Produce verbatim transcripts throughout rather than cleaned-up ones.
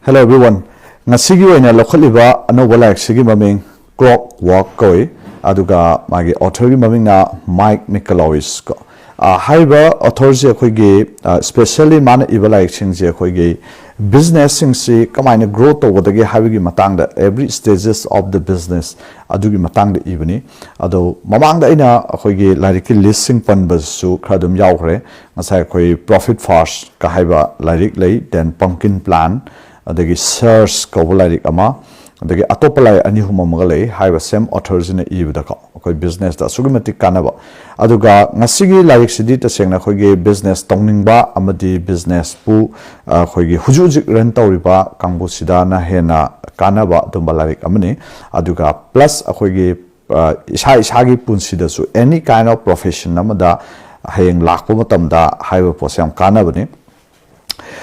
Hello everyone. ꯉꯁꯤꯒꯤ ꯑꯣꯏꯅ ꯂꯧꯈꯠꯂꯤꯕ ꯑꯅꯧꯕ ꯂꯥꯏꯔꯤꯛꯁꯤꯒꯤ ꯃꯃꯤꯡ Clockwork ꯀꯧꯏ, ꯑꯗꯨꯒ ꯃꯥꯒꯤ authorꯒꯤ ꯃꯃꯤꯡꯅ Mike Michalowicz ꯀꯣ꯫ ꯑ, ꯍꯥꯏꯔꯤꯕ authorꯁꯦ ꯑꯩꯈꯣꯏꯒꯤ, ꯑ, specially ꯃꯥꯅ ꯏꯕ ꯂꯥꯏꯔꯤꯛꯁꯤꯡꯁꯦ ꯑꯩꯈꯣꯏꯒꯤ businessꯁꯤꯡꯁꯤ ꯀꯃꯥꯏꯅ grow ꯇꯧꯒꯗꯒꯦ ꯍꯥꯏꯕꯒꯤ ꯃꯇꯥꯡꯗ, every stages of the business ꯑꯗꯨꯒꯤ ꯃꯇꯥꯡꯗ ꯏꯕꯅꯤ꯫ ꯑꯗꯣ ꯃꯃꯥꯡꯗ ꯑꯩꯅ ꯑꯩꯈꯣꯏꯒꯤ ꯂꯥꯏꯔꯤꯛꯀꯤ listꯁꯤꯡ ꯄꯟꯕꯁꯨ ꯈꯔ ꯑꯗꯨꯝ ꯌꯥꯎꯈ꯭ꯔꯦ꯫ ꯉꯁꯥꯏ ꯑꯩꯈꯣꯏ Profit First ꯀ ꯍꯥꯏꯕ ꯂꯥꯏꯔꯤꯛ ꯂꯩ, then Pumpkin Plan, ꯑꯗꯒꯤ Search ꯀꯧꯕ ꯂꯥꯏꯔꯤꯛ ꯑꯃ, ꯑꯗꯒꯤ ꯑꯇꯣꯞꯄ ꯂꯥꯏꯔꯤꯛ ꯑꯅꯤ ꯑꯍꯨꯝ ꯑꯃꯒ ꯂꯩ꯫ ꯍꯥꯏꯔꯤꯕ same authorꯁꯤꯅ ꯏꯕꯗꯀꯣ ꯑꯩꯈꯣꯏ businessꯇ ꯑꯁꯨꯛꯀꯤ ꯃꯇꯤꯛ ꯀꯥꯟꯅꯕ꯫ ꯑꯗꯨꯒ ꯉꯁꯤꯒꯤ ꯂꯥꯏꯔꯤꯛꯁꯤꯗꯤ ꯇꯁꯦꯡꯅ ꯑꯩꯈꯣꯏꯒꯤ business ꯇꯧꯅꯤꯡꯕ ꯑꯃꯗꯤ businessꯄꯨ, ꯑ, ꯑꯩꯈꯣꯏꯒꯤ ꯍꯧꯖꯤꯛ ꯍꯧꯖꯤꯛ run ꯇꯧꯔꯤꯕ ꯀꯥꯡꯕꯨꯁꯤꯗꯅ ꯍꯦꯟꯅ ꯀꯥꯟꯅꯕ ꯑꯗꯨꯝꯕ ꯂꯥꯏꯔꯤꯛ ꯑꯃꯅꯤ꯫ ꯑꯗꯨꯒ plus ꯑꯩꯈꯣꯏꯒꯤ, ꯑ, ꯏꯁꯥ ꯏꯁꯥꯒꯤ ꯄꯨꯟꯁꯤꯗꯁꯨ any kind of profession ꯑꯃꯗ ꯍꯌꯦꯡ ꯂꯥꯛꯄ ꯃꯇꯝꯗ ꯍꯥꯏꯔꯤꯕ ꯄꯣꯠꯁꯦ ꯌꯥꯝ ꯀꯥꯟꯅꯕꯅꯤ꯫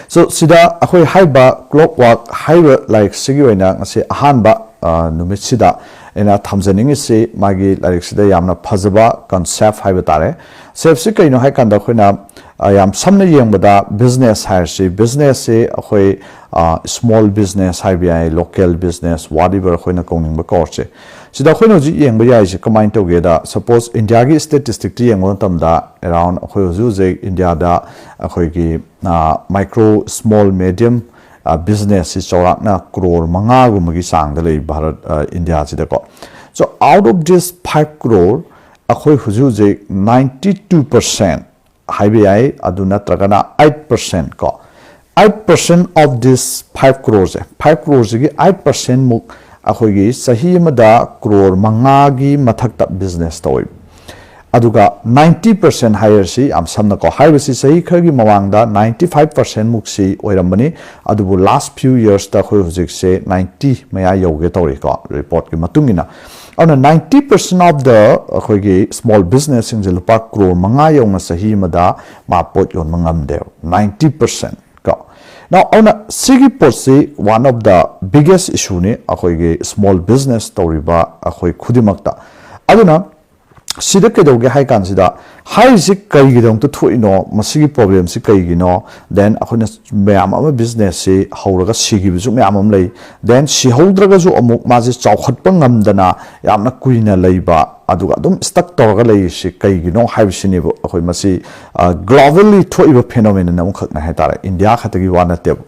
So, ꯁꯤꯗ ꯑꯩꯈꯣꯏ ꯍꯥꯏꯔꯤꯕ Clockwork ꯍꯥꯏꯔꯤꯕ ꯂꯥꯏꯔꯤꯛꯁꯤꯒꯤ ꯑꯣꯏꯅ ꯉꯁꯤ ꯑꯍꯥꯟꯕ, ꯑ, ꯅꯨꯃꯤꯠꯁꯤꯗ ꯑꯩꯅ ꯊꯝꯖꯅꯤꯡꯉꯤꯁꯤ ꯃꯥꯒꯤ ꯂꯥꯏꯔꯤꯛꯁꯤꯗ ꯌꯥꯝꯅ ꯐꯖꯕ concept ꯍꯥꯏꯕ ꯇꯥꯔꯦ꯫ Conceptꯁꯤ ꯀꯩꯅꯣ ꯍꯥꯏ ꯀꯥꯟꯗ ꯑꯩꯈꯣꯏꯅ, ꯑ, ꯌꯥꯝ ꯁꯝꯅ ꯌꯦꯡꯕꯗ business ꯍꯥꯏꯔꯁꯤ, businessꯁꯤ ꯑꯩꯈꯣꯏ, ꯑ, small business ꯍꯥꯏꯕ ꯌꯥꯏ, local business, whatever ꯑꯩꯈꯣꯏꯅ ꯀꯧꯅꯤꯡꯕ ꯀꯧꯔꯁꯦ꯫ ꯁꯤꯗ ꯑꯩꯈꯣꯏꯅ ꯍꯧꯖꯤꯛ ꯌꯦꯡꯕ ꯌꯥꯏꯁꯦ ꯀꯃꯥꯏꯅ ꯇꯧꯒꯦꯗ, suppose Indiaꯒꯤ statisticꯇ ꯌꯦꯡꯕ ꯃꯇꯝꯗ around ꯑꯩꯈꯣꯏ ꯍꯧꯖꯤꯛ ꯍꯧꯖꯤꯛ Indiaꯗ ꯑꯩꯈꯣꯏꯒꯤ, ꯑ, micro, small, medium, ꯑ, businessꯁꯤ ꯆꯥꯎꯔꯥꯛꯅ ꯀ꯭ꯔꯣꯔ ꯃꯉꯥꯒꯨꯝꯕꯒꯤ ꯆꯥꯡꯗ ꯂꯩ ꯚꯥꯔꯠ, ꯑ, Indiaꯁꯤꯗꯀꯣ꯫ So out of this five crore, ꯑꯩꯈꯣꯏ ꯍꯧꯖꯤꯛ ꯍꯧꯖꯤꯛ ninety two percent ꯍꯥꯏꯕ ꯌꯥꯏ, ꯑꯗꯨ ꯅꯠꯇ꯭ꯔꯒꯅ eight percent ꯀꯣ, eight percent of this five croreꯁꯦ, five croreꯁꯤꯒꯤ eight percent ꯃꯨꯛ ꯑꯩꯈꯣꯏꯒꯤ ꯆꯍꯤ ꯑꯃꯗ ꯀ꯭ꯔꯣꯔ ꯃꯉꯥꯒꯤ ꯃꯊꯛꯇ business ꯇꯧꯏ꯫ ꯑꯗꯨꯒ ninety percent ꯍꯥꯏꯔꯁꯤ, ꯌꯥꯝ ꯁꯝꯅꯀꯣ, ꯍꯥꯏꯔꯤꯕꯁꯤ ꯆꯍꯤ ꯈꯔꯒꯤ ꯃꯃꯥꯡꯗ ninety five percent ꯃꯨꯛꯁꯤ ꯑꯣꯏꯔꯝꯕꯅꯤ, ꯑꯗꯨꯕꯨ last few yearsꯇ ꯑꯩꯈꯣꯏ ꯍꯧꯖꯤꯛꯁꯦ ninety ꯃꯌꯥ ꯌꯧꯒꯦ ꯇꯧꯔꯤꯀꯣ, reportꯀꯤ ꯃꯇꯨꯡ ꯏꯟꯅ꯫ ꯑꯗꯨꯅ ninety percent of the ꯑꯩꯈꯣꯏꯒꯤ small businessꯁꯤꯡꯁꯦ ꯂꯨꯄꯥ ꯀ꯭ꯔꯣꯔ ꯃꯉꯥ ꯌꯧꯅ ꯆꯍꯤ ꯑꯃꯗ ꯃꯥ ꯄꯣꯠ ꯌꯣꯟꯕ ꯉꯝꯗꯦꯕ, ninety percent ꯀꯣ꯫ Now, ꯑꯗꯨꯅ ꯁꯤꯒꯤ ꯄꯣꯠꯁꯤ one of the biggest issueꯅꯤ ꯑꯩꯈꯣꯏꯒꯤ small business ꯇꯧꯔꯤꯕ ꯑꯩꯈꯣꯏ ꯈꯨꯗꯤꯡꯃꯛꯇ꯫ ꯑꯗꯨꯅ ꯁꯤꯗ ꯀꯩꯗꯧꯒꯦ ꯍꯥꯏ ꯀꯥꯟꯁꯤꯗ, ꯍꯥꯏꯔꯤꯁꯤ ꯀꯔꯤꯒꯤꯗꯃꯛꯇ ꯊꯣꯛꯏꯅꯣ, ꯃꯁꯤꯒꯤ problemꯁꯤ ꯀꯩꯒꯤꯅꯣ, then ꯑꯩꯈꯣꯏꯅ ꯃꯌꯥꯝ ꯑꯃ businessꯁꯤ ꯍꯧꯔꯒ ꯁꯤꯈꯤꯕꯁꯨ ꯃꯌꯥꯝ ꯑꯃ ꯂꯩ, then ꯁꯤꯍꯧꯗ꯭ꯔꯒꯁꯨ ꯑꯃꯨꯛ ꯃꯥꯁꯦ ꯆꯥꯎꯈꯠꯄ ꯉꯝꯗꯅ ꯌꯥꯝꯅ ꯀꯨꯏꯅ ꯂꯩꯕ, ꯑꯗꯨꯒ ꯑꯗꯨꯝ stuck ꯇꯧꯔꯒ ꯂꯩꯔꯤꯁꯤ ꯀꯩꯒꯤꯅꯣ ꯍꯥꯏꯕꯁꯤꯅꯦꯕ ꯑꯩꯈꯣꯏ ꯃꯁꯤ globally ꯊꯣꯛꯏꯕ phenomenon ꯑꯃꯈꯛꯅꯦ ꯍꯥꯏꯇꯥꯔꯦ, ꯏꯟꯗꯤꯌꯥ ꯈꯛꯇꯒꯤ ꯋꯥ ꯅꯠꯇꯦꯕ꯫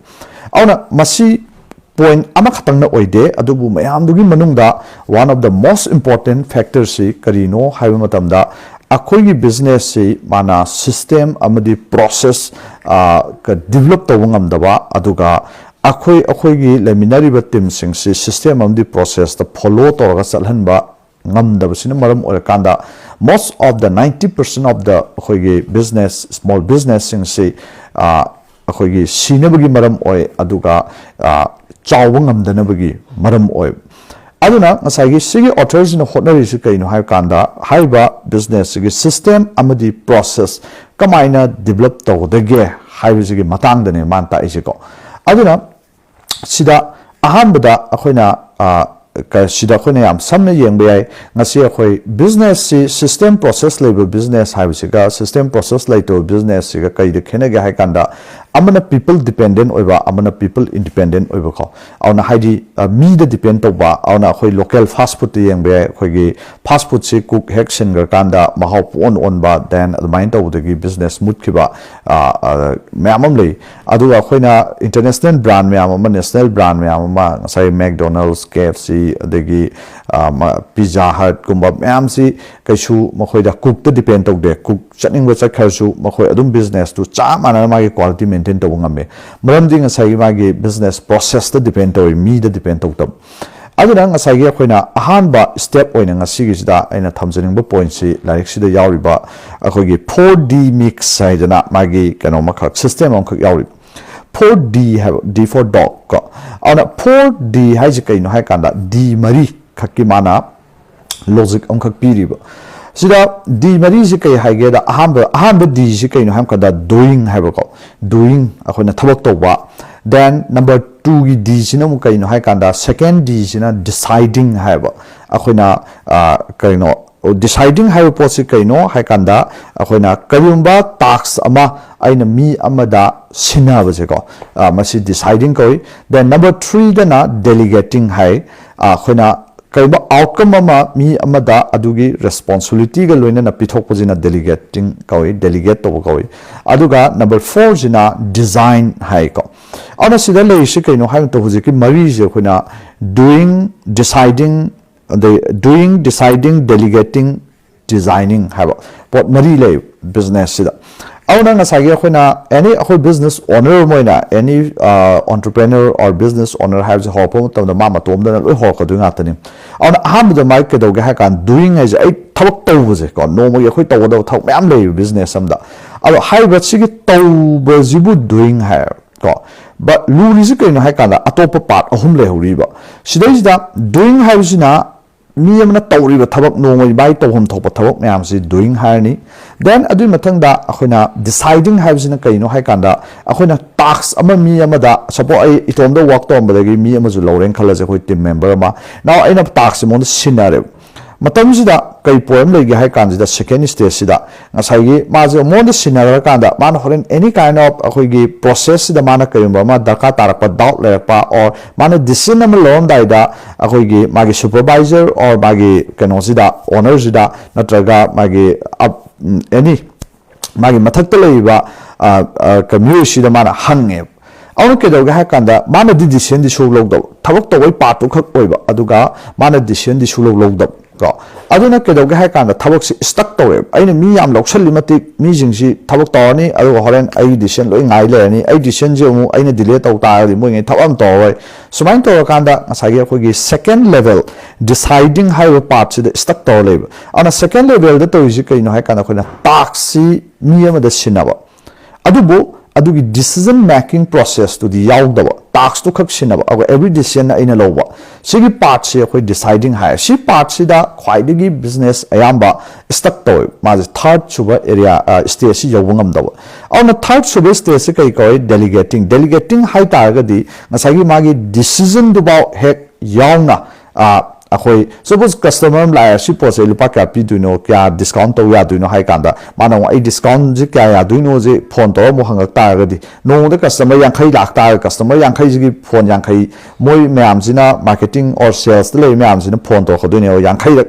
ꯑꯗꯨꯅ ꯃꯁꯤ point ꯑꯃꯈꯛꯇꯪꯅ ꯑꯣꯏꯗꯦ, ꯑꯗꯨꯕꯨ ꯃꯌꯥꯝꯗꯨꯒꯤ ꯃꯅꯨꯡꯗ one of the most important factorꯁꯤ ꯀꯔꯤꯅꯣ ꯍꯥꯏꯕ ꯃꯇꯝꯗ, ꯑꯩꯈꯣꯏꯒꯤ businessꯁꯤ ꯃꯥꯅ system ꯑꯃꯗꯤ process develop ꯇꯧꯕ ꯉꯝꯗꯕ, ꯑꯗꯨꯒ ꯑꯩꯈꯣꯏ ꯑꯩꯈꯣꯏꯒꯤ ꯂꯩꯃꯤꯟꯅꯔꯤꯕ teamꯁꯤꯡꯁꯤ system ꯑꯃꯗꯤ processꯇ follow ꯇꯧꯔꯒ ꯆꯠꯍꯟꯕ ꯉꯝꯗꯕꯁꯤꯅ ꯃꯔꯝ ꯑꯣꯏꯔꯀꯥꯟꯗ most of the ninety percent of the ꯑꯩꯈꯣꯏꯒꯤ business, small businessꯁꯤꯡꯁꯤ ꯑꯩꯈꯣꯏꯒꯤ ꯁꯤꯅꯕꯒꯤ ꯃꯔꯝ ꯑꯣꯏ, ꯑꯗꯨꯒ ꯆꯥꯎꯕ ꯉꯝꯗꯅꯕꯒꯤ ꯃꯔꯝ ꯑꯣꯏ꯫ ꯑꯗꯨꯅ ꯉꯁꯥꯏꯒꯤ ꯁꯤꯒꯤ authorꯁꯤꯅ ꯍꯣꯠꯅꯔꯤꯁꯤ ꯀꯩꯅꯣ ꯍꯥꯏꯕ ꯀꯥꯟꯗ, ꯍꯥꯏꯔꯤꯕ businessꯁꯤꯒꯤ system ꯑꯃꯗꯤ process ꯀꯃꯥꯏꯅ develop ꯇꯧꯒꯗꯒꯦ ꯍꯥꯏꯕꯁꯤꯒꯤ ꯃꯇꯥꯡꯗꯅꯦ ꯃꯥꯅ ꯇꯥꯛꯏꯁꯦꯀꯣ꯫ ꯑꯗꯨꯅ ꯁꯤꯗ ꯑꯍꯥꯟꯕꯗ ꯑꯩꯈꯣꯏꯅ ꯁꯤꯗ ꯑꯩꯈꯣꯏꯅ ꯌꯥꯝ ꯁꯝꯅ ꯌꯦꯡꯕ ꯌꯥꯏ꯫ ꯉꯁꯤ ꯑꯩꯈꯣꯏ businessꯁꯤ system process ꯂꯩꯕ business ꯍꯥꯏꯕꯁꯤꯒ system process ꯂꯩꯇꯕ businessꯁꯤꯒ ꯀꯩꯗ ꯈꯦꯠꯅꯒꯦ ꯍꯥꯏ ꯀꯥꯟꯗ, ꯑꯃꯅ people dependent ꯑꯣꯏꯕ, ꯑꯃꯅ people independent ꯑꯣꯏꯕꯀꯣ꯫ ꯑꯗꯨꯅ ꯍꯥꯏꯗꯤ ꯃꯤꯗ depend ꯇꯧꯕ, ꯑꯗꯨꯅ ꯑꯩꯈꯣꯏ local fast foodꯇ ꯌꯦꯡꯕ ꯌꯥꯏ꯫ ꯑꯩꯈꯣꯏꯒꯤ fast foodꯁꯤ cook ꯍꯦꯛ ꯁꯤꯟꯈ꯭ꯔꯀꯥꯟꯗ ꯃꯍꯥꯎ ꯄꯨꯡꯑꯣꯟ ꯑꯣꯟꯕ, then ꯑꯗꯨꯃꯥꯏꯅ ꯇꯧꯕꯗꯒꯤ business ꯃꯨꯠꯈꯤꯕ ꯃꯌꯥꯝ ꯑꯃ ꯂꯩ꯫ ꯑꯗꯨꯒ ꯑꯩꯈꯣꯏꯅ international brand ꯃꯌꯥꯝ ꯑꯃ, national brand ꯃꯌꯥꯝ ꯑꯃ, ꯉꯁꯥꯏ McDonald's, KFC, ꯑꯗꯒꯤ Pizza Hutꯀꯨꯝꯕ ꯃꯌꯥꯝꯁꯤ ꯀꯩꯁꯨ ꯃꯈꯣꯏꯗ cookꯇ depend ꯇꯧꯗꯦ꯫ Cook ꯆꯠꯅꯤꯡꯕ ꯆꯠꯈ꯭ꯔꯁꯨ ꯃꯈꯣꯏ ꯑꯗꯨꯝ businessꯇꯨ ꯆꯞ ꯃꯥꯟꯅꯅ ꯃꯥꯒꯤ quality maintain ꯇꯧꯕ ꯉꯝꯃꯦ꯫ ꯃꯔꯝꯗꯤ ꯉꯁꯥꯏꯒꯤ ꯃꯥꯒꯤ business processꯇ depend ꯇꯧꯏ, ꯃꯤꯗ depend ꯇꯧꯗꯕ꯫ ꯑꯗꯨꯅ ꯉꯁꯥꯏꯒꯤ ꯑꯩꯈꯣꯏꯅ ꯑꯍꯥꯟꯕ step ꯑꯣꯏꯅ ꯉꯁꯤꯒꯤꯁꯤꯗ ꯑꯩꯅ ꯊꯝꯖꯅꯤꯡꯕ pointꯁꯤ ꯂꯥꯏꯔꯤꯛꯁꯤꯗ ꯌꯥꯎꯔꯤꯕ ꯑꯩꯈꯣꯏꯒꯤ four D mix ꯍꯥꯏꯗꯅ ꯃꯥꯒꯤ ꯀꯩꯅꯣ ꯑꯃꯈꯛ, system ꯑꯃꯈꯛ ꯌꯥꯎꯔꯤ꯫ Four D ꯍꯥꯏꯕ, D for dog ꯀꯣ꯫ ꯑꯗꯨꯅ four D ꯍꯥꯏꯁꯤ ꯀꯩꯅꯣ ꯍꯥꯏ ꯀꯥꯟꯗ, D ꯃꯔꯤ ꯈꯛꯀꯤ ꯃꯥꯅ logic ꯑꯃꯈꯛ ꯄꯤꯔꯤꯕ꯫ ꯁꯤꯗ D ꯃꯔꯤꯁꯤ ꯀꯩ ꯍꯥꯏꯒꯦꯗ, ꯑꯍꯥꯟꯕ, ꯑꯍꯥꯟꯕ Dꯁꯤ ꯀꯩꯅꯣ ꯍꯥꯏꯕ ꯀꯥꯟꯗ doing ꯍꯥꯏꯕꯀꯣ, doing, ꯑꯩꯈꯣꯏꯅ ꯊꯕꯛ ꯇꯧꯕ꯫ Then number twoꯒꯤ Dꯁꯤꯅ ꯑꯃꯨꯛ ꯀꯩꯅꯣ ꯍꯥꯏ ꯀꯥꯟꯗ, second Dꯁꯤꯅ deciding ꯍꯥꯏꯕ, ꯑꯩꯈꯣꯏꯅ ꯑ, ꯀꯩꯅꯣ, ꯗꯤꯁꯥꯏꯗꯤꯡ ꯍꯥꯏꯕ ꯄꯣꯠꯁꯤ ꯀꯩꯅꯣ ꯍꯥꯏ ꯀꯥꯟꯗ, ꯑꯩꯈꯣꯏꯅ ꯀꯔꯤꯒꯨꯝꯕ ꯇꯥꯛꯁ ꯑꯃ ꯑꯩꯅ ꯃꯤ ꯑꯃꯗ ꯁꯤꯟꯅꯕꯁꯦꯀꯣ, ꯑ, ꯃꯁꯤ ꯗꯤꯁꯥꯏꯗꯤꯡ ꯀꯧꯏ꯫ Then number threeꯗꯅ ꯗꯦꯂꯤꯒꯦꯇꯤꯡ ꯍꯥꯏ꯫ ꯑ, ꯑꯩꯈꯣꯏꯅ ꯀꯔꯤꯒꯨꯝꯕ ꯑꯥꯎꯠꯀꯝ ꯑꯃ ꯃꯤ ꯑꯃꯗ ꯑꯗꯨꯒꯤ ꯔꯦꯁꯄꯣꯟꯁꯤꯕꯤꯂꯤꯇꯤꯒ ꯂꯣꯏꯅꯅ ꯄꯤꯊꯣꯛꯄꯁꯤꯅ ꯗꯦꯂꯤꯒꯦꯇꯤꯡ ꯀꯧꯏ, ꯗꯦꯂꯤꯒꯦꯠ ꯇꯧꯕ ꯀꯧꯏ꯫ ꯑꯗꯨꯒ ꯅꯝꯕꯔ ꯐꯣꯔꯁꯤꯅ ꯗꯤꯖꯥꯏꯟ ꯍꯥꯏꯀꯣ꯫ ꯑꯗꯨꯅ ꯁꯤꯗ ꯂꯩꯔꯤꯁꯤ ꯀꯩꯅꯣ ꯍꯥꯏꯕ ꯃꯇꯝꯗ, ꯍꯧꯖꯤꯛꯀꯤ ꯃꯔꯤꯁꯦ ꯑꯩꯈꯣꯏꯅ ꯗꯨꯌꯤꯡ, ꯗꯤꯁꯥꯏꯗꯤꯡ, ꯑꯗꯩ ꯗꯨꯌꯤꯡ, ꯗꯤꯁꯥꯏꯗꯤꯡ, ꯗꯦꯂꯤꯒꯦꯇꯤꯡ, ꯗꯤꯖꯥꯏꯅꯤꯡ ꯍꯥꯏꯕ ꯄꯣꯠ ꯃꯔꯤ ꯂꯩ ꯕꯤꯖꯤꯅꯦꯁꯁꯤꯗ꯫ ꯑꯗꯨꯅ ꯉꯁꯥꯏꯒꯤ ꯑꯩꯈꯣꯏꯅ ꯑꯦꯅꯤ, ꯑꯩꯈꯣꯏ ꯕꯤꯖꯤꯅꯦꯁ ꯑꯣꯅꯔ ꯑꯃ ꯑꯣꯏꯅ ꯑꯦꯅꯤ ꯑꯣꯟꯇꯔꯄ꯭ꯔꯦꯅꯔ ꯑꯣꯔ ꯕꯤꯖꯤꯅꯦꯁ ꯑꯣꯅꯔ ꯍꯥꯏꯕꯁꯦ ꯍꯧꯔꯛꯄ ꯃꯇꯝꯗ ꯃꯥ ꯃꯇꯣꯝꯗꯅ ꯂꯣꯏ ꯍꯧꯔꯛꯀꯗꯣꯏ ꯉꯥꯛꯇꯅꯤ꯫ ꯑꯗꯨꯅ ꯑꯍꯥꯟꯕꯗ ꯃꯥꯏ ꯀꯩꯗꯧꯒꯦ ꯍꯥꯏ ꯀꯥꯟꯗ, ꯗꯨꯌꯤꯡ ꯍꯥꯏꯁꯦ ꯑꯩ ꯊꯕꯛ ꯇꯧꯕꯁꯦ ꯀꯣ, ꯅꯣꯡꯃꯒꯤ ꯑꯩꯈꯣꯏ ꯇꯧꯒꯗꯕ ꯊꯕꯛ ꯃꯌꯥꯝ ꯂꯩꯌꯦꯕ ꯕꯤꯖꯤꯅꯦꯁ ꯑꯃꯗ꯫ ꯑꯗꯣ ꯍꯥꯏꯔꯤꯕ ꯁꯤꯒꯤ ꯇꯧꯕꯁꯤꯕꯨ ꯗꯨꯌꯤꯡ ꯍꯥꯏꯌꯦꯕ ꯀꯣ꯫ But ꯂꯨꯔꯤꯁꯤ ꯀꯩꯅꯣ ꯍꯥꯏ ꯀꯥꯟꯗ, ꯑꯇꯣꯞꯄ ꯄꯥꯔꯠ ꯑꯍꯨꯝ ꯂꯩꯍꯧꯔꯤꯕ꯫ ꯁꯤꯗꯩꯁꯤꯗ ꯗꯨꯌꯤꯡ ꯍꯥꯏꯕꯁꯤꯅ ꯃꯤ ꯑꯃꯅ ꯇꯧꯔꯤꯕ ꯊꯕꯛ, ꯅꯣꯡꯃꯒꯤ ꯃꯥꯒꯤ ꯇꯧꯐꯝ ꯊꯣꯛꯄ ꯊꯕꯛ ꯃꯌꯥꯝꯁꯤ ꯗꯨꯌꯤꯡ ꯍꯥꯏꯔꯅꯤ꯫ Then ꯑꯗꯨꯒꯤ ꯃꯊꯪꯗ ꯑꯩꯈꯣꯏꯅ ꯗꯤꯁꯥꯏꯗꯤꯡ ꯍꯥꯏꯕꯁꯤꯅ ꯀꯩꯅꯣ ꯍꯥꯏ ꯀꯥꯟꯗ, ꯑꯩꯈꯣꯏꯅ ꯇꯥꯛꯁ ꯑꯃ ꯃꯤ ꯑꯃꯗ, ꯁꯄꯣꯖ ꯑꯩ ꯏꯇꯣꯝꯗ ꯋꯥꯛ ꯇꯧꯔꯝꯕꯗꯒꯤ ꯃꯤ ꯑꯃꯁꯨ ꯂꯧꯔꯦꯅ ꯈꯜꯂꯁꯦ, ꯑꯩꯈꯣꯏ ꯇꯤꯝ ꯃꯦꯝꯕꯔ ꯑꯃ꯫ Now ꯑꯩꯅ ꯇꯥꯛꯁꯁꯦ ꯃꯉꯣꯟꯗ ꯁꯤꯟꯅꯔꯦꯕ꯫ ꯃꯇꯝꯁꯤꯗ ꯀꯩ ꯄ꯭ꯔꯣꯕ꯭ꯂꯦꯝ ꯂꯩꯒꯦ ꯍꯥꯏ ꯀꯥꯟꯁꯤꯗ, ꯁꯦꯀꯦꯟ ꯁ꯭ꯇꯦꯖꯁꯤꯗ ꯉꯁꯥꯏꯒꯤ ꯃꯥꯁꯦ ꯃꯉꯣꯟꯗ ꯁꯤꯟꯅꯈ꯭ꯔꯀꯥꯟꯗ, ꯃꯥꯅ ꯍꯣꯔꯦꯟ ꯑꯦꯅꯤ ꯀꯥꯏꯟ ꯑꯣꯐ ꯑꯩꯈꯣꯏꯒꯤ ꯄ꯭ꯔꯣꯁꯦꯁꯁꯤꯗ ꯃꯥꯅ ꯀꯔꯤꯒꯨꯝꯕ ꯑꯃ ꯗꯔꯀꯥꯔ ꯇꯥꯔꯛꯄ, ꯗꯥꯎꯠ ꯂꯩꯔꯛꯄ, ꯑꯣꯔ ꯃꯥꯅ ꯗꯤꯁꯤꯖꯟ ꯑꯃ ꯂꯧꯔꯝꯗꯥꯏꯗ ꯑꯩꯈꯣꯏꯒꯤ ꯃꯥꯒꯤ ꯁꯨꯄꯔꯚꯥꯏꯖꯔ ꯑꯣꯔ ꯃꯥꯒꯤ ꯀꯩꯅꯣꯁꯤꯗ, ꯑꯣꯅꯔꯁꯤꯗ, ꯅꯠꯇ꯭ꯔꯒ ꯃꯥꯒꯤ ꯑꯦꯅꯤ ꯃꯥꯒꯤ ꯃꯊꯛꯇ ꯂꯩꯔꯤꯕ, ꯑ, ꯑ, ꯀ-, ꯃꯤꯑꯣꯏꯁꯤꯗ ꯃꯥꯅ ꯍꯪꯉꯦꯕ꯫ ꯑꯗꯨꯅ ꯀꯩꯗꯧꯒꯦ ꯍꯥꯏ ꯀꯥꯟꯗ, ꯃꯥꯅꯗꯤ ꯗꯤꯁꯤꯖꯟꯗꯤ ꯁꯨ ꯂꯧꯗꯕ, ꯊꯕꯛ ꯇꯧꯕꯩ ꯄꯥꯔꯠꯇꯨ ꯈꯛ ꯑꯣꯏꯕ, ꯑꯗꯨꯒ ꯃꯥꯅ ꯗꯤꯁꯤꯖꯟꯗꯤ ꯁꯨ ꯂꯧ ꯂꯧꯗꯕ ꯀꯣ꯫ ꯑꯗꯨꯅ ꯀꯩꯗꯧꯒꯦ ꯍꯥꯏ ꯀꯥꯟꯗ, ꯊꯕꯛꯁꯤ ꯁ꯭ꯇꯛ ꯇꯧꯔꯦꯕ꯫ ꯑꯩꯅ ꯃꯤ ꯌꯥꯝ ꯂꯧꯁꯜꯂꯤ ꯃꯇꯤꯛ, ꯃꯤꯁꯤꯡꯁꯤ ꯊꯕꯛ ꯇꯧꯔꯅꯤ, ꯑꯗꯨꯒ ꯍꯣꯔꯦꯟ ꯑꯩꯒꯤ ꯗꯤꯁꯤꯖꯟ ꯂꯣꯏ ꯉꯥꯏ ꯂꯩꯔꯅꯤ꯫ ꯑꯩ ꯗꯤꯁꯤꯖꯟꯁꯤ ꯑꯃꯨꯛ ꯑꯩꯅ ꯗꯤꯂꯦ ꯇꯧ ꯇꯥꯔꯒꯗꯤ, ꯃꯣꯏꯉꯩ ꯊꯕꯛ ꯑꯃ ꯇꯧꯔꯔꯣꯏ꯫ ꯁꯨꯃꯥꯏꯅ ꯇꯧꯔꯀꯥꯟꯗ ꯉꯁꯥꯏꯒꯤ ꯑꯩꯈꯣꯏꯒꯤ ꯁꯦꯀꯦꯟ ꯂꯦꯚꯦꯜ, ꯗꯤꯁꯥꯏꯗꯤꯡ ꯍꯥꯏꯔꯤꯕ ꯄꯥꯔꯠꯁꯤꯗ ꯁ꯭ꯇꯛ ꯇꯧꯔ ꯂꯩꯕ꯫ ꯑꯗꯨꯅ ꯁꯦꯀꯦꯟ ꯂꯦꯚꯦꯜꯗ ꯇꯧꯔꯤꯁꯤ ꯀꯩꯅꯣ ꯍꯥꯏ ꯀꯥꯟꯗ, ꯑꯩꯈꯣꯏꯅ ꯇꯥꯛꯁꯁꯤ ꯃꯤ ꯑꯃꯗ ꯁꯤꯟꯅꯕ, ꯑꯗꯨꯕꯨ ꯑꯗꯨꯒꯤ ꯗꯤꯁꯤꯖꯟ ꯃꯦꯀꯤꯡ ꯄ꯭ꯔꯣꯁꯦꯁꯇꯨꯗꯤ ꯌꯥꯎꯗꯕ, ꯇꯥꯛꯁꯇꯨ ꯈꯛ ꯁꯤꯟꯅꯕ, ꯑꯗꯨꯒ ꯑꯦꯕ꯭ꯔꯤ ꯗꯤꯁꯤꯖꯟ ꯑꯩꯅ ꯂꯧꯕ꯫ ꯁꯤꯒꯤ ꯄꯥꯔꯠꯁꯤ ꯑꯩꯈꯣꯏ ꯗꯤꯁꯥꯏꯗꯤꯡ ꯍꯥꯏ꯫ ꯁꯤ ꯄꯥꯔꯠꯁꯤꯗ ꯈ꯭ꯋꯥꯏꯗꯒꯤ ꯕꯤꯖꯤꯅꯦꯁ ꯑꯌꯥꯝꯕ ꯁ꯭ꯇꯛ ꯇꯧꯋꯦ꯫ ꯃꯥꯁꯦ ꯊꯥꯔꯠ ꯁꯨꯕ ꯑꯦꯔꯤꯌꯥ, ꯁ꯭ꯇꯦꯖꯁꯤ ꯌꯧꯕ ꯉꯝꯗꯕ꯫ ꯑꯗꯨꯅ ꯊꯥꯔꯠ ꯁꯨꯕ ꯁ꯭ꯇꯦꯖꯁꯤ ꯀꯔꯤ ꯀꯧꯋꯤ? ꯗꯦꯂꯤꯒꯦꯇꯤꯡ꯫ ꯗꯦꯂꯤꯒꯦꯇꯤꯡ ꯍꯥꯏ ꯇꯥꯔꯒꯗꯤ ꯉꯁꯥꯏꯒꯤ ꯃꯥꯒꯤ ꯗꯤꯁꯤꯖꯟꯗꯨꯐꯥꯎ ꯍꯦꯛ ꯌꯥꯎꯅ, ꯑ, ꯑꯩꯈꯣꯏ ꯁꯄꯣꯁ ꯀꯁꯇꯃꯔ ꯑꯃ ꯂꯥꯛꯑꯦ, ꯁꯤ ꯄꯣꯠꯁꯦ ꯂꯨꯄꯥ ꯀꯌꯥ ꯄꯤꯗꯣꯏꯅꯣ, ꯀꯌꯥ ꯗꯤꯁꯀꯥꯎꯟ ꯇꯧ ꯌꯥꯗꯣꯏꯅꯣ ꯍꯥꯏ ꯀꯥꯟꯗ, ꯃꯥꯅ ꯑꯃꯨꯛ ꯑꯩ ꯗꯤꯁꯀꯥꯎꯟꯁꯦ ꯀꯌꯥ ꯌꯥꯗꯣꯏꯅꯣꯁꯦ ꯐꯣꯟ ꯇꯧꯔ ꯑꯃꯨꯛ ꯍꯪꯉꯛ ꯇꯥꯔꯒꯗꯤ, ꯅꯣꯡꯃꯗ ꯀꯁꯇꯃꯔ ꯌꯥꯡꯈꯩ ꯂꯥꯛ ꯇꯥꯔꯒ, ꯀꯁꯇꯃꯔ ꯌꯥꯡꯈꯩꯁꯤꯒꯤ ꯐꯣꯟ ꯌꯥꯡꯈꯩ, ꯃꯣꯏ ꯃꯌꯥꯝꯁꯤꯅ, ꯃꯥꯔꯀꯦꯇꯤꯡ ꯑꯣꯔ ꯁꯦꯜꯁꯇ ꯂꯩꯔꯤ ꯃꯌꯥꯝꯁꯤꯅ ꯐꯣꯟ ꯇꯧꯔꯛꯀꯗꯣꯏꯅꯦꯕ, ꯌꯥꯡꯈꯩꯔꯛ,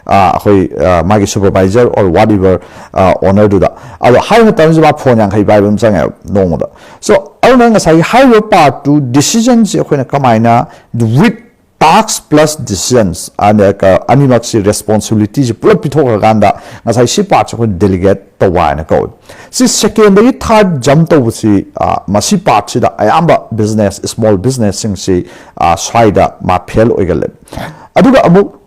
ꯑꯩꯈꯣꯏ ꯃꯥꯒꯤ ꯁꯨꯄꯔꯚꯥꯏꯖꯔ ꯑꯣꯔ ꯋꯥꯠ ꯏꯚꯔ ꯑꯣꯅꯔꯗꯨꯗ꯫ ꯑꯗꯣ ꯍꯥꯏꯕ ꯃꯇꯝꯁꯤꯗ ꯃꯥ ꯐꯣꯟ ꯌꯥꯡꯈꯩ ꯄꯥꯏꯕ ꯑꯃ ꯆꯪꯉꯦꯕ ꯅꯣꯡꯃꯗ꯫ ꯁꯣ ꯑꯗꯨꯅ ꯉꯁꯥꯏꯒꯤ ꯍꯥꯏꯔꯤꯕ ꯄꯥꯔꯠꯇꯨ, ꯗꯤꯁꯤꯖꯟꯁꯤ ꯑꯩꯈꯣꯏꯅ ꯀꯃꯥꯏꯅ, with task plus decisions, ꯑꯅꯤꯃꯛꯁꯤ, ꯔꯦꯁꯄꯣꯟꯁꯤꯕꯤꯂꯤꯇꯤꯁꯤ ꯄꯨꯂꯞ ꯄꯤꯊꯣꯛꯈ꯭ꯔꯀꯥꯟꯗ, ꯉꯁꯥꯏ ꯁꯤ ꯄꯥꯔꯠꯁꯦ ꯑꯩꯈꯣꯏꯅ ꯗꯦꯂꯤꯒꯦꯠ ꯇꯧꯕ ꯍꯥꯏꯅ ꯀꯧꯏ꯫ ꯁꯤ ꯁꯦꯀꯦꯟꯗꯒꯤ ꯊꯥꯔꯠ ꯖꯝꯞ ꯇꯧꯕꯁꯤ, ꯑ, ꯃꯁꯤ ꯄꯥꯔꯠꯁꯤꯗ ꯑꯌꯥꯝꯕ ꯕꯤꯖꯤꯅꯦꯁ, ꯁ꯭ꯃꯣꯜ ꯕꯤꯖꯤꯅꯦꯁꯁꯤꯡꯁꯤ, ꯑ, ꯁ꯭ꯋꯥꯏꯗ ꯃꯥ ꯐꯦꯜ ꯑꯣꯏꯒꯜꯂꯦ꯫ ꯑꯗꯨꯒ ꯑꯃꯨꯛ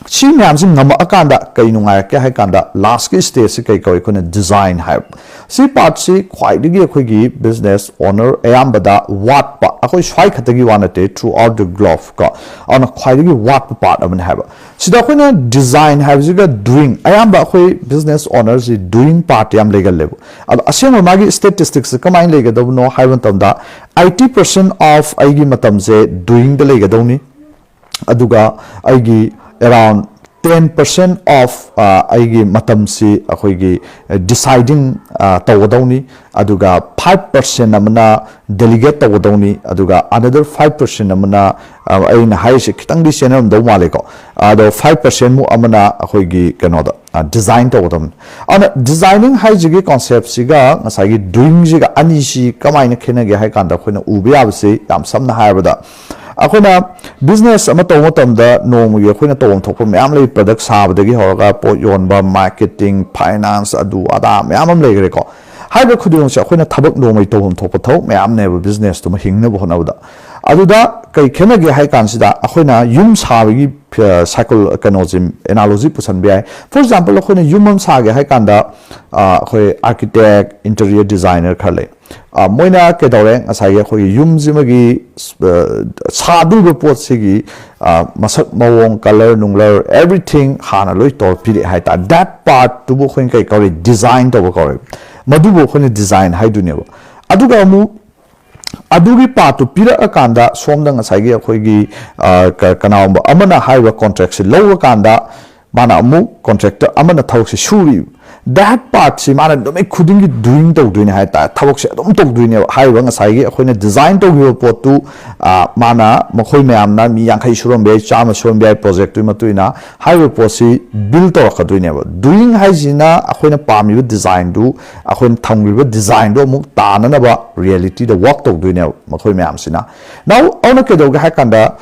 ꯁꯤ ꯃꯌꯥꯝꯁꯤ ꯉꯝꯃꯛꯑꯀꯥꯟꯗ ꯀꯩ ꯅꯨꯡꯉꯥꯏꯔꯛꯀꯦ ꯍꯥꯏ ꯀꯥꯟꯗ, ꯂꯥꯁꯀꯤ ꯁ꯭ꯇꯦꯖꯁꯤ ꯀꯩ ꯀꯧꯏ? ꯑꯩꯈꯣꯏꯅ ꯗꯤꯖꯥꯏꯟ ꯍꯥꯏꯕ꯫ ꯁꯤ ꯄꯥꯔꯠꯁꯤ ꯈ꯭ꯋꯥꯏꯗꯒꯤ ꯑꯩꯈꯣꯏꯒꯤ ꯕꯤꯖꯤꯅꯦꯁ ꯑꯣꯅꯔ ꯑꯌꯥꯝꯕꯗ ꯋꯥꯠꯄ, ꯑꯩꯈꯣꯏ ꯁ꯭ꯋꯥꯏ ꯈꯛꯇꯒꯤ ꯋꯥ ꯅꯠꯇꯦ, throughout the globe ꯀꯣ, ꯑꯗꯨꯅ ꯈ꯭ꯋꯥꯏꯗꯒꯤ ꯋꯥꯠꯄ ꯄꯥꯔꯠ ꯑꯃꯅꯤ ꯍꯥꯏꯕ꯫ ꯁꯤꯗ ꯑꯩꯈꯣꯏꯅ ꯗꯤꯖꯥꯏꯟ ꯍꯥꯏꯕꯁꯤꯒ ꯗꯨꯌꯤꯡ, ꯑꯌꯥꯝꯕ ꯑꯩꯈꯣꯏ ꯕꯤꯖꯤꯅꯦꯁ ꯑꯣꯅꯔꯁꯤ ꯗꯨꯌꯤꯡ ꯄꯥꯔꯠ ꯌꯥꯝ ꯂꯩꯒꯜꯂꯦꯕ꯫ ꯑꯗꯣ ꯑꯁꯦꯡꯕ ꯃꯥꯒꯤ ꯁ꯭ꯇꯦꯇꯤꯁꯇꯤꯛꯁꯁꯦ ꯀꯃꯥꯏꯅ ꯂꯩꯒꯗꯕꯅꯣ ꯍꯥꯏꯕ ꯃꯇꯝꯗ, eighty percent of ꯑꯩꯒꯤ ꯃꯇꯝꯁꯦ ꯗꯨꯌꯤꯡꯗ ꯂꯩꯒꯗꯧꯅꯤ, ꯑꯗꯨꯒ ꯑꯩꯒꯤ around ten percent of, ꯑ, ꯑꯩꯒꯤ ꯃꯇꯝꯁꯤ ꯑꯩꯈꯣꯏꯒꯤ ꯗꯤꯁꯥꯏꯗꯤꯡ, ꯑ, ꯇꯧꯒꯗꯧꯅꯤ, ꯑꯗꯨꯒ five percent ꯑꯃꯅ ꯗꯦꯂꯤꯒꯦꯠ ꯇꯧꯒꯗꯧꯅꯤ, ꯑꯗꯨꯒ another five percent ꯑꯃꯅ, ꯑ, ꯑꯩꯅ ꯍꯥꯏꯔꯤꯁꯦ ꯈꯤꯇꯪꯗꯤ ꯆꯦꯟꯅꯔꯝꯗꯧ ꯃꯥꯜꯂꯦꯀꯣ, ꯑꯗꯣ five percent ꯃꯨꯛ ꯑꯃꯅ ꯑꯩꯈꯣꯏꯒꯤ ꯀꯩꯅꯣꯗ, ꯑ, ꯗꯤꯖꯥꯏꯟ ꯇꯧꯒꯗꯕꯅꯤ꯫ ꯑꯗꯨꯅ ꯗꯤꯖꯥꯏꯅꯤꯡ ꯍꯥꯏꯁꯤꯒꯤ ꯀꯣꯟꯁꯦꯞꯁꯤꯒ ꯉꯁꯥꯏꯒꯤ ꯗꯨꯌꯤꯡꯁꯤꯒ ꯑꯅꯤꯁꯤ ꯀꯃꯥꯏꯅ ꯈꯦꯠꯅꯒꯦ ꯍꯥꯏ ꯀꯥꯟꯗ, ꯑꯩꯈꯣꯏꯅ ꯎꯕ ꯌꯥꯕꯁꯤ, ꯌꯥꯝ ꯁꯝꯅ ꯍꯥꯏꯔꯕꯗ, ꯑꯩꯈꯣꯏꯅ ꯕꯤꯖꯤꯅꯦꯁ ꯑꯃ ꯇꯧꯕ ꯃꯇꯝꯗ ꯅꯣꯡꯃꯒꯤ ꯑꯩꯈꯣꯏꯅ ꯇꯧꯐꯝ ꯊꯣꯛꯄ ꯃꯌꯥꯝ ꯂꯩ, ꯄ꯭ꯔꯗꯛ ꯁꯥꯕꯗꯒꯤ ꯍꯧꯔꯒ ꯄꯣꯠ ꯌꯣꯟꯕ, ꯃꯥꯔꯀꯦꯇꯤꯡ, ꯐꯥꯏꯅꯥꯟꯁ, ꯑꯗꯨ ꯑꯗꯥ ꯃꯌꯥꯝ ꯑꯃ ꯂꯩꯈ꯭ꯔꯦꯀꯣ꯫ ꯍꯥꯏꯔꯤꯕ ꯈꯨꯗꯤꯡꯃꯛꯁꯦ ꯑꯩꯈꯣꯏꯅ ꯊꯕꯛ ꯅꯣꯡꯃꯒꯤ ꯇꯧꯐꯝ ꯊꯣꯛꯄ ꯊꯕꯛ ꯃꯌꯥꯝꯅꯦꯕ, ꯕꯤꯖꯤꯅꯦꯁꯇꯨꯃ ꯍꯤꯡꯅꯕ ꯍꯣꯠꯅꯕꯗ꯫ ꯑꯗꯨꯗ ꯀꯩ ꯈꯦꯠꯅꯒꯦ ꯍꯥꯏ ꯀꯥꯟꯁꯤꯗ, ꯑꯩꯈꯣꯏꯅ ꯌꯨꯝ ꯁꯥꯕꯒꯤ, ꯑ, ꯁꯥꯏꯀꯣꯜ, ꯀꯩꯅꯣꯁꯦ, ꯑꯦꯅꯥꯂꯣꯖꯤ ꯄꯨꯁꯟꯕ ꯌꯥꯏ꯫ For example, ꯑꯩꯈꯣꯏꯅ ꯌꯨꯝ ꯑꯃ ꯁꯥꯒꯦ ꯍꯥꯏ ꯀꯥꯟꯗ, ꯑ, ꯑꯩꯈꯣꯏ ꯑꯥꯔꯀꯤꯇꯦꯛ, ꯏꯟꯇꯤꯔꯤꯌꯔ ꯗꯤꯖꯥꯏꯅꯔ ꯈꯔ ꯂꯩ꯫ ꯑ, ꯃꯣꯏꯅ ꯀꯩꯗꯧꯔꯦ, ꯉꯁꯥꯏꯒꯤ ꯑꯩꯈꯣꯏꯒꯤ ꯌꯨꯝꯁꯤꯃꯒꯤ, ꯑ, ꯁꯥꯗꯣꯔꯤꯕ ꯄꯣꯠꯁꯤꯒꯤ, ꯑ, ꯃꯁꯛ ꯃꯑꯣꯡ, ꯀꯂꯔ ꯅꯨꯡꯂꯔ, everything ꯍꯥꯟꯅ ꯂꯣꯏ ꯇꯧꯔ ꯄꯤꯔꯛꯑꯦ ꯍꯥꯏꯇꯥꯔꯦ꯫ That part ꯇꯨꯕꯨ ꯑꯩꯈꯣꯏꯅ ꯀꯩ ꯀꯧꯔꯤ? ꯗꯤꯖꯥꯏꯟ ꯇꯧꯕ ꯀꯧꯔꯦ꯫ ꯃꯗꯨꯕꯨ ꯑꯩꯈꯣꯏꯅ ꯗꯤꯖꯥꯏꯟ ꯍꯥꯏꯗꯣꯏꯅꯦꯕ꯫ ꯑꯗꯨꯒ ꯑꯃꯨꯛ ꯑꯗꯨꯒꯤ ꯄꯥꯔꯠꯇꯨ ꯄꯤꯔꯛꯑꯀꯥꯟꯗ ꯁꯣꯝꯗ ꯉꯁꯥꯏꯒꯤ ꯑꯩꯈꯣꯏꯒꯤ ꯑ, ꯀ- ꯀꯅꯥꯒꯨꯝꯕ ꯑꯃꯅ ꯍꯥꯏꯔꯤꯕ ꯀꯣꯟꯇ꯭ꯔꯦꯛꯁꯦ ꯂꯧꯔꯀꯥꯟꯗ ꯃꯥꯅ ꯑꯃꯨꯛ ꯀꯣꯟꯇ꯭ꯔꯦꯛꯇꯔ ꯑꯃꯅ ꯊꯕꯛꯁꯦ ꯁꯨꯔꯤꯕ, that part ꯁꯤ ꯃꯥꯅ ꯅꯨꯃꯤꯠ ꯈꯨꯗꯤꯡꯒꯤ doing ꯇꯧꯗꯣꯏꯅꯦ ꯍꯥꯏꯇꯥꯔꯦ꯫ ꯊꯕꯛꯁꯦ ꯑꯗꯨꯝ ꯇꯧꯗꯣꯏꯅꯦꯕ꯫ ꯍꯥꯏꯔꯤꯕ ꯉꯁꯥꯏꯒꯤ ꯑꯩꯈꯣꯏꯅ design ꯇꯧꯈꯤꯕ ꯄꯣꯠꯇꯨ ꯑ, ꯃꯥꯅ, ꯃꯈꯣꯏ ꯃꯌꯥꯝꯅ, ꯃꯤ ꯌꯥꯡꯈꯩ ꯁꯨꯔꯝꯕ ꯌꯥꯏ, ꯆꯥꯝꯃ ꯁꯨꯔꯝꯕ ꯌꯥꯏ, ꯄ꯭ꯔꯣꯖꯦꯛꯇꯨꯒꯤ ꯃꯇꯨꯡ ꯏꯟꯅ ꯍꯥꯏꯔꯤꯕ ꯄꯣꯠꯁꯤ build ꯇꯧꯔꯛꯀꯗꯣꯏꯅꯦꯕ꯫ Doing ꯍꯥꯏꯁꯤꯅ ꯑꯩꯈꯣꯏꯅ ꯄꯥꯝꯃꯤꯕ ꯗꯤꯖꯥꯏꯟꯗꯨ, ꯑꯩꯈꯣꯏꯅ ꯊꯝꯈ꯭ꯔꯤꯕ ꯗꯤꯖꯥꯏꯟꯗꯣ ꯑꯃꯨꯛ ꯇꯥꯅꯅꯕ ꯔꯤꯌꯦꯂꯤꯇꯤꯗ ꯋꯥꯛ ꯇꯧꯗꯣꯏꯅꯦꯕ ꯃꯈꯣꯏ ꯃꯌꯥꯝꯁꯤꯅ꯫ Now ꯑꯗꯨꯅ ꯀꯩꯗꯧꯒꯦ ꯍꯥꯏ ꯀꯥꯟꯗ,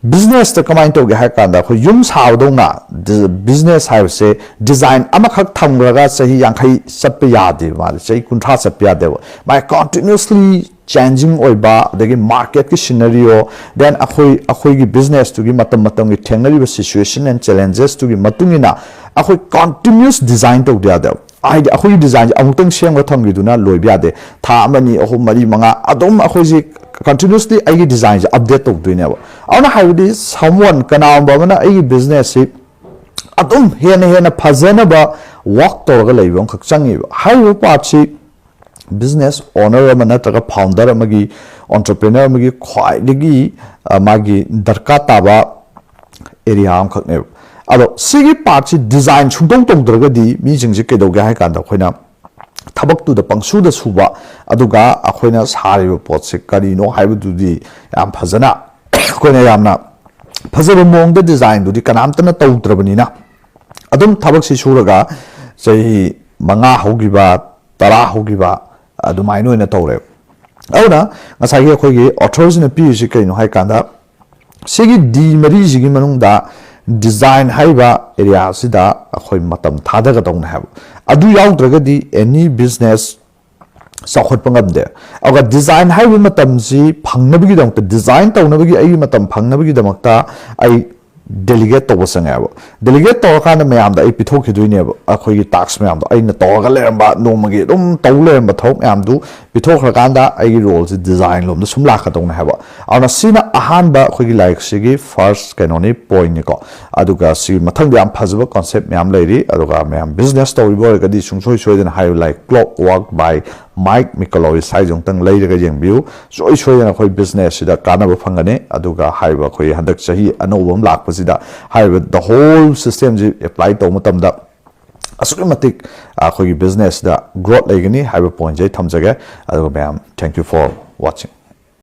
ꯕꯤꯖꯤꯅꯦꯁꯇ ꯀꯃꯥꯏꯅ ꯇꯧꯒꯦ ꯍꯥꯏ ꯀꯥꯟꯗ, ꯑꯩꯈꯣꯏ ꯌꯨꯝ ꯁꯥꯕꯗꯧꯅ ꯗꯤ- ꯕꯤꯖꯤꯅꯦꯁ ꯍꯥꯏꯕꯁꯦ ꯗꯤꯖꯥꯏꯟ ꯑꯃꯈꯛ ꯊꯝꯈ꯭ꯔꯒ ꯆꯍꯤ ꯌꯥꯡꯈꯩ ꯆꯠꯄ ꯌꯥꯗꯦꯕ, ꯃꯥꯗꯤ ꯆꯍꯤ ꯀꯨꯟꯊ꯭ꯔꯥ ꯆꯠꯄ ꯌꯥꯗꯦꯕ꯫ ꯃꯥꯏ continuously changing ꯑꯣꯏꯕ, ꯑꯗꯒꯤ ꯃꯥꯔꯀꯦꯠꯀꯤ ꯁꯤꯅꯔꯤꯑꯣ, then ꯑꯩꯈꯣꯏ ꯑꯩꯈꯣꯏꯒꯤ ꯕꯤꯖꯤꯅꯦꯁꯇꯨꯒꯤ ꯃꯇꯝ ꯃꯇꯝꯒꯤ ꯊꯦꯡꯅꯔꯤꯕ situation and challenges ꯇꯨꯒꯤ ꯃꯇꯨꯡ ꯏꯟꯅ ꯑꯩꯈꯣꯏ continuous design ꯇꯧꯗ ꯌꯥꯗꯦꯕ꯫ ꯍꯥꯏꯗꯤ ꯑꯩꯈꯣꯏꯒꯤ ꯗꯤꯖꯥꯏꯟꯁꯦ ꯑꯃꯨꯛꯇꯪ ꯁꯦꯝꯈ꯭ꯔ ꯊꯝꯈꯤꯗꯨꯅ ꯂꯣꯏꯕ ꯌꯥꯗꯦ꯫ ꯊꯥ ꯑꯃꯅꯤ, ꯑꯍꯨꯝ, ꯃꯔꯤ, ꯃꯉꯥ ꯑꯗꯨꯝ ꯑꯩꯈꯣꯏꯁꯤ continuously ꯑꯩꯒꯤ ꯗꯤꯖꯥꯏꯟꯁꯦ ꯑꯞꯗꯦꯠ ꯇꯧꯗꯣꯏꯅꯦꯕ꯫ ꯑꯗꯨꯅ ꯍꯥꯏꯕꯗꯤ someone, ꯀꯅꯥꯒꯨꯝꯕ ꯑꯃꯅ ꯑꯩꯒꯤ ꯕꯤꯖꯤꯅꯦꯁꯁꯤ ꯑꯗꯨꯝ ꯍꯦꯟꯅ ꯍꯦꯟꯅ ꯐꯖꯅꯕ ꯋꯥꯛ ꯇꯧꯔꯒ ꯂꯩꯕ ꯑꯃꯈꯛ ꯆꯪꯉꯦꯕ꯫ ꯍꯥꯏꯔꯤꯕ ꯄꯥꯔꯠꯁꯤ ꯕꯤꯖꯤꯅꯦꯁ ꯑꯣꯅꯔ ꯑꯃ ꯅꯠꯇ꯭ꯔꯒ ꯐꯥꯎꯟꯗꯔ ꯑꯃꯒꯤ, ꯑꯣꯟꯇꯔꯄ꯭ꯔꯤꯅꯔ ꯑꯃꯒꯤ ꯈ꯭ꯋꯥꯏꯗꯒꯤ ꯑ, ꯃꯥꯒꯤ ꯗꯔꯀꯥꯔ ꯇꯥꯕ ꯑꯦꯔꯤꯌꯥ ꯑꯃꯈꯛꯅꯦꯕ꯫ ꯑꯗꯣ ꯁꯤꯒꯤ ꯄꯥꯔꯠꯁꯤ ꯗꯤꯖꯥꯏꯟ ꯁꯨꯡꯇꯧ ꯇꯧꯗ꯭ꯔꯒꯗꯤ ꯃꯤꯁꯤꯡꯁꯦ ꯀꯩꯗꯧꯒꯦ ꯍꯥꯏ ꯀꯥꯟꯗ, ꯑꯩꯈꯣꯏꯅ ꯊꯕꯛꯇꯨꯗ ꯄꯪꯁꯨꯗ ꯁꯨꯕ, ꯑꯗꯨꯒ ꯑꯩꯈꯣꯏꯅ ꯁꯥꯔꯤꯕ ꯄꯣꯠꯁꯦ ꯀꯔꯤꯅꯣ ꯍꯥꯏꯕꯗꯨꯗꯤ ꯌꯥꯝ ꯐꯖꯅ, ꯑꯩꯈꯣꯏꯅ ꯌꯥꯝꯅ ꯐꯖꯕ ꯃꯑꯣꯡꯗ ꯗꯤꯖꯥꯏꯟꯗꯨꯗꯤ ꯀꯅꯥꯝꯇꯅ ꯇꯧꯗ꯭ꯔꯕꯅꯤꯅ, ꯑꯗꯨꯝ ꯊꯕꯛꯁꯤ ꯁꯨꯔꯒ ꯆꯍꯤ ꯃꯉꯥ ꯍꯧꯈꯤꯕ, ꯇꯔꯥ ꯍꯧꯈꯤꯕ, ꯑꯗꯨꯃꯥꯏꯅ ꯑꯣꯏꯅ ꯇꯧꯔꯦꯕ꯫ ꯑꯗꯨꯅ ꯉꯁꯥꯏꯒꯤ ꯑꯩꯈꯣꯏꯒꯤ ꯑꯣꯊꯔꯁꯤꯅ ꯄꯤꯔꯤꯁꯤ ꯀꯩꯅꯣ ꯍꯥꯏ ꯀꯥꯟꯗ, ꯁꯤꯒꯤ ꯗꯤ ꯃꯔꯤꯁꯤꯒꯤ ꯃꯅꯨꯡꯗ ꯗꯤꯖꯥꯏꯟ ꯍꯥꯏꯔꯤꯕ ꯑꯦꯔꯤꯌꯥ ꯑꯁꯤꯗ ꯑꯩꯈꯣꯏ ꯃꯇꯝ ꯊꯥꯗꯒꯗꯧꯅꯦ ꯍꯥꯏꯕ꯫ ꯑꯗꯨ ꯌꯥꯎꯗ꯭ꯔꯒꯗꯤ ꯑꯦꯅꯤ ꯕꯤꯖꯤꯅꯦꯁ ꯆꯥꯎꯈꯠꯄ ꯉꯝꯗꯦ꯫ ꯑꯗꯨꯒ ꯗꯤꯖꯥꯏꯟ ꯍꯥꯏꯕ ꯃꯇꯝꯁꯤ ꯐꯪꯅꯕꯒꯤꯗꯃꯛꯇ, ꯗꯤꯖꯥꯏꯟ ꯇꯧꯅꯕꯒꯤ ꯑꯩꯒꯤ ꯃꯇꯝ ꯐꯪꯅꯕꯒꯤꯗꯃꯛꯇ ꯑꯩ ꯗꯦꯂꯤꯒꯦꯠ ꯇꯧꯕ ꯆꯪꯉꯦꯕ꯫ ꯗꯦꯂꯤꯒꯦꯠ ꯇꯧꯔꯀꯥꯟꯗ ꯃꯌꯥꯝꯗ ꯑꯩ ꯄꯤꯊꯣꯛꯈꯤꯗꯣꯏꯅꯦꯕ, ꯑꯩꯈꯣꯏꯒꯤ ꯇꯥꯛꯁ ꯃꯌꯥꯝꯗꯣ, ꯑꯩꯅ ꯇꯧꯔꯒ ꯂꯩꯔꯝꯕ, ꯅꯣꯡꯃꯒꯤ ꯑꯗꯨꯝ ꯇꯧ ꯂꯩꯔꯝꯕ ꯊꯕꯛ ꯃꯌꯥꯝꯗꯨ ꯄꯤꯊꯣꯛꯈ꯭ꯔꯀꯥꯟꯗ ꯑꯩꯒꯤ ꯔꯣꯜꯁꯦ ꯗꯤꯖꯥꯏꯟ ꯂꯣꯝꯗ ꯁꯨꯝ ꯂꯥꯛꯀꯗꯧꯅꯦ ꯍꯥꯏꯕ꯫ ꯑꯗꯨꯅ ꯁꯤꯅ ꯑꯍꯥꯟꯕ ꯑꯩꯈꯣꯏꯒꯤ ꯂꯥꯏꯔꯤꯛꯁꯤꯒꯤ ꯐꯥꯔꯁ ꯀꯩꯅꯣꯅꯤ, ꯄꯣꯏꯟꯅꯤꯀꯣ꯫ ꯑꯗꯨꯒ ꯁꯤ ꯃꯊꯪꯗ ꯌꯥꯝ ꯐꯖꯕ ꯀꯣꯟꯁꯦꯞ ꯃꯌꯥꯝ ꯂꯩꯔꯤ꯫ ꯑꯗꯨꯒ ꯃꯌꯥꯝ ꯕꯤꯖꯤꯅꯦꯁ ꯇꯧꯔꯤꯕ ꯑꯣꯏꯔꯒꯗꯤ ꯁꯨꯡꯁꯣꯏ ꯁꯣꯏꯗꯅ ꯍꯥꯏꯔꯤꯕ ꯂꯥꯏꯔꯤꯛ Clockwork by Mike Micallowicz ꯍꯥꯏꯁꯦ ꯑꯃꯨꯛꯇꯪ ꯂꯩꯔꯒ ꯌꯦꯡꯕꯤꯌꯨ꯫ ꯁꯨꯡꯁꯣꯏ ꯁꯣꯏꯗꯅ ꯑꯩꯈꯣꯏ business ꯁꯤꯗ ꯀꯥꯟꯅꯕ ꯐꯪꯒꯅꯤ꯫ ꯑꯗꯨꯒ ꯍꯥꯏꯔꯤꯕ ꯑꯩꯈꯣꯏ ꯍꯟꯗꯛ ꯆꯍꯤ ꯑꯅꯧꯕ ꯑꯃ ꯂꯥꯛꯄꯁꯤꯗ ꯍꯥꯏꯔꯤꯕ the whole system ꯁꯤ apply ꯇꯧꯕ ꯃꯇꯝꯗ ꯑꯁꯨꯛꯀꯤ ꯃꯇꯤꯛ ꯑꯩꯈꯣꯏꯒꯤ business ꯁꯤꯗ growth ꯂꯩꯒꯅꯤ ꯍꯥꯏꯕ point ꯁꯦ ꯑꯩ ꯊꯝꯖꯒꯦ꯫ ꯑꯗꯨꯒ ꯃꯌꯥꯝ, thank you for watching꯫